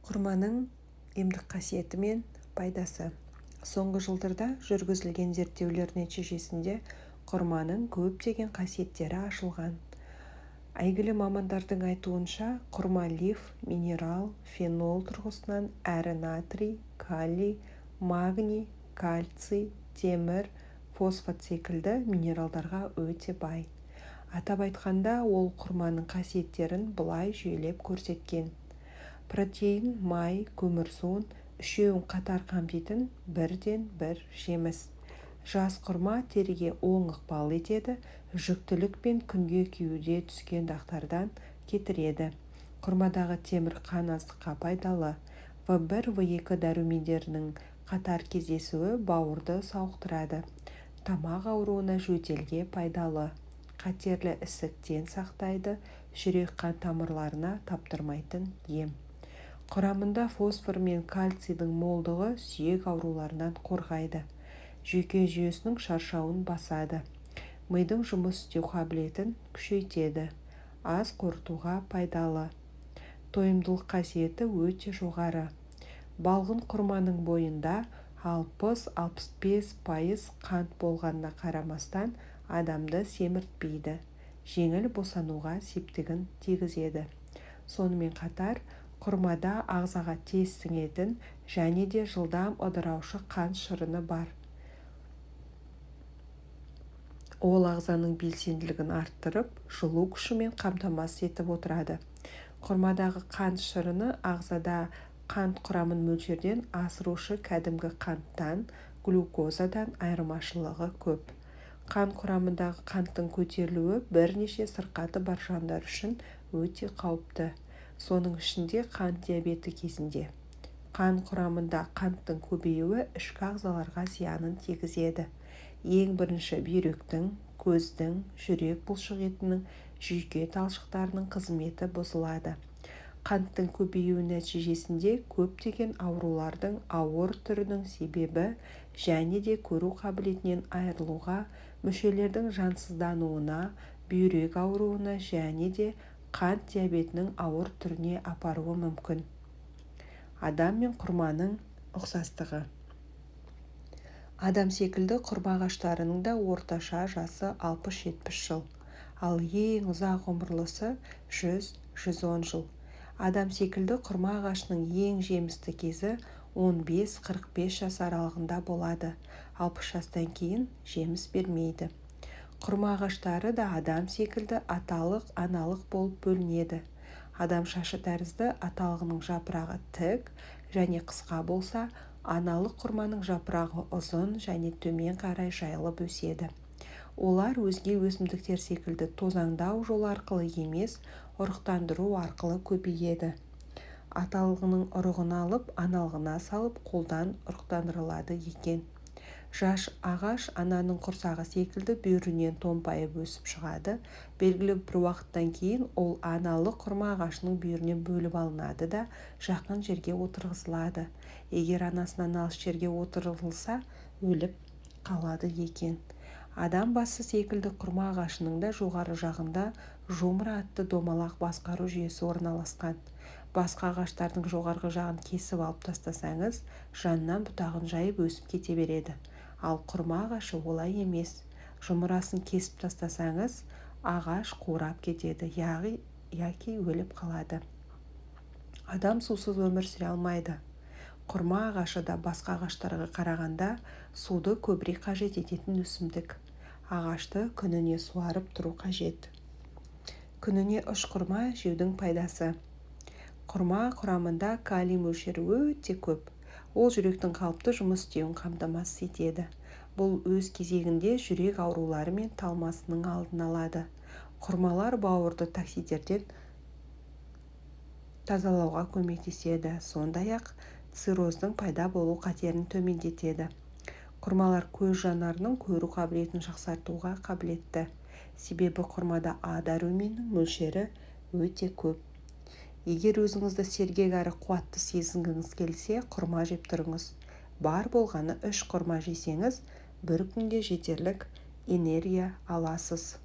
Құрманың емдік қасиеті мен пайдасы. Соңғы жылдарда жүргізілген зерттеулер нәтижесінде құрманың көптеген қасиеттері ашылған. Әйгілі мамандардың айтуынша, құрма лиф, минерал, фенол тұрғысынан әрі натрий, калий, магний, кальций, темір, фосфат секілді минералдарға өте бай. Атап айтқанда, ол құрманың қасиеттерін былай жүйелеп көрсеткен. Протеин, май, көмірсуын үшеуін қатар қамтитын бірден-бір жеміс. Жас құрма теріге оң ықпал етеді, жүктілік пен күнге күюде түскен дақтардан кетіреді. Құрмадағы темір қан аздыққа пайдалы. В1, В2 дәрумендерінің қатар кездесуі бауырды сауықтырады. Тамақ ауруына, жөтелге пайдалы. Қатерлі ісіктен сақтайды, жүрек-қан тамырларына таптырмайтын ем. Құрамында фосфор мен кальцийдің молдығы сүйек ауруларынан қорғайды. Жүйке жүйесінің шаршауын басады. Мидың жұмыс істеу қабілетін күшейтеді. Ас қорытуға пайдалы. Тойымдылық қасиеті өте жоғары. Балғын құрманың бойында 60-65% қант болғанына қарамастан адамды семіртпейді, жеңіл босануға септігін тигізеді. Сонымен қатар, құрмада ағзаға тез сіңетін және де жылдам ыдыраушы қант шырыны бар. Ол ағзаның белсенділігін арттырып, жылу күшімен қамтамасыз етіп отырады. Құрмадағы қант шырыны ағзада қант құрамын мөлшерден асырушы кәдімгі қанттан, глюкозадан айырмашылығы көп. Қан құрамындағы қанттың көтерілуі бірнеше сырқаты бар жандар үшін өте қауіпті. Соның ішінде қант диабеті кезінде. Қан құрамында қанттың көбеюі ішкі ағзаларға зиянын тигізеді. Ең бірінші бүйректің, көздің, жүрек бұлшықетінің, жүйке талшықтарының қызметі бұзылады. Қанттың көбеюі нәтижесінде көптеген аурулардың ауыр түрінің себебі және де көру қабілетінен айырылуға, мүшелердің жансыздануына, бүйрек ауруына және де қант диабетінің ауыр түріне апаруы мүмкін. Адам мен құрманың ұқсастығы. Адам секілді құрма ағаштарының да орташа жасы 60-70 жыл. Ал ең ұзақ ғұмырлысы 100-110 жыл. Адам секілді құрма ағашының ең жемісті кезі 15-45 жас аралығында болады. 60 жастан кейін жеміс бермейді. Құрма ағаштары да адам секілді аталық, аналық болып бөлінеді. Адам шашы тәрізді аталығының жапырағы тік және қысқа болса, аналық құрманың жапырағы ұзын және төмен қарай жайылып өседі. Олар өзге өсімдіктер секілді тозаңдау жолы арқылы емес, ұрықтандыру арқылы көбейеді. Аталығының ұрығын алып, аналығына салып, қолдан ұрықтандырылады екен. Жас ағаш ананың құрсағы секілді бүйірінен томпайып өсіп шығады. Белгілі бір уақыттан кейін ол аналық құрма ағашының бүйірінен бөліп алынады да жақын жерге отырғызылады. Егер анасынан алыс жерге отырғызылса, өліп қалады екен. Адам басы секілді құрма ағашының да жоғары жағында жумра атты домалақ басқару жүйесі орналасқан. Басқа ағаштардың жоғарғы жағын кесіп алып тастасаңыз, жанынан бұтағын жайып өсіп кете береді. Ал құрма ағашы олай емес. Жұмырасын кесіп тастасаңыз, ағаш қурап кетеді, яғни яки өліп қалады. Адам сусыз өмір сүре алмайды. Құрма ағашы да басқа ағаштарға қарағанда суды көбірек қажет ететін өсімдік. Ағашты күніне суарып тұру қажет. Күніне үш құрма жеудің пайдасы. Құрма құрамында калий мөлшері өте көп. Ол жүректің қалыпты жұмыс істеуін қамтамасыз етеді. Бұл өз кезегінде жүрек аурулары мен талмасының алдын алады. Құрмалар бауырды токсиндерден тазалауға көмектеседі. Сондай-ақ цирроздың пайда болу қатерін төмендетеді. Құрмалар көз жанарының көру қабілетін жақсартуға қабілетті. Себебі құрмада А дәруменінің мөлшері өте көп. Егер өзіңізді сергек әрі қуатты сезінгіңіз келсе, құрма жеп тұрыңыз. Бар болғаны үш құрма жесеңіз, бір күнге жетерлік энергия аласыз.